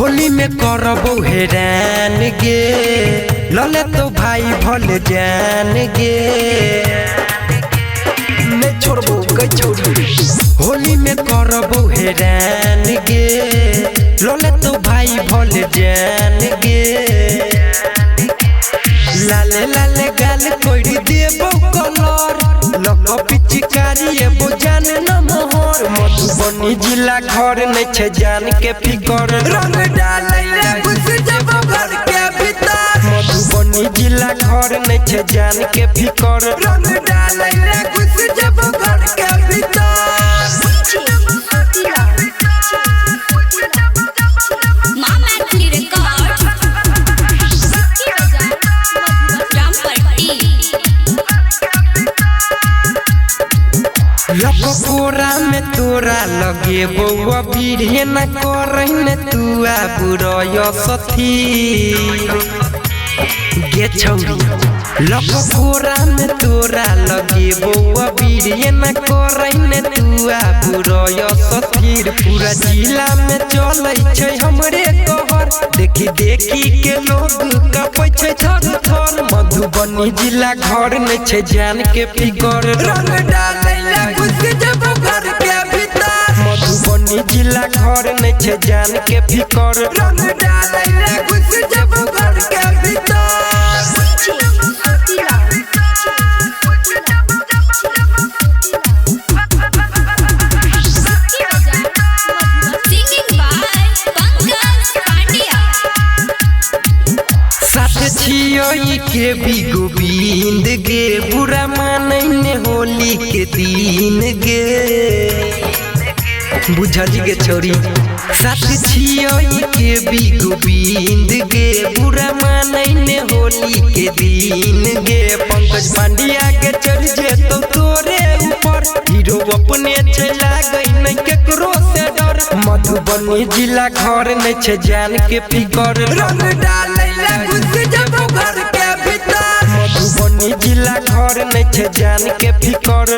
होली में करबो हेरान गे, लले तो भाई भले जान गे। नहीं छोड़बो गई छोड़ी। होली में करबो हेरान गे, लले तो भाई भले जान गे। लाले लाले गाल कोई देबो कलर, लक पिचकारी एबो जान न मोहर। मधुबनी जिला घर नहीं छे जान के फिकर, रंग डालै ले घुस जबो घर के भीतर। मधुबनी जिला घर नहीं छे जान के फिकर, रंग डालै ले घुस जबो घर के भीतर। कोरा में तोरा लगे बउआ बीढ़े न करैन तू आबुरय सथी गे छौरी। लक कोरा में तोरा लगे बउआ बीढ़े न करैन तू आबुरय सथीर। पूरा जिला में चलै छै हमरे कहर, देखी देखी के लोग कापै छै थर थर। मधुबनी जिला घर नहीं छै जान के फिकर, रंग डालै ले घुस जबो घर के भीतर। मधुबनी जिला घर नहीं छै जान के फिकर, रंग डालै ले घुस जबो घर के भीतर। के भी गोविंद गे, बुरा मानैने होली के दिन गे। बुझली गे छोरी। साथ छियै के भी गोविंद गे, बुरा मानैने होली के दिन गे। पंकज पांड्या के चढ़ जेतौ तोरे ऊपर, हीरो अपने छै लागै नै केकरो से डर। मधुबनी जिला घर नहीं छै जान के फिकर, रंग डालै ले घुस जबो घर के भीतर। मधुबनी जिला घर नहीं छै जान के फिकर,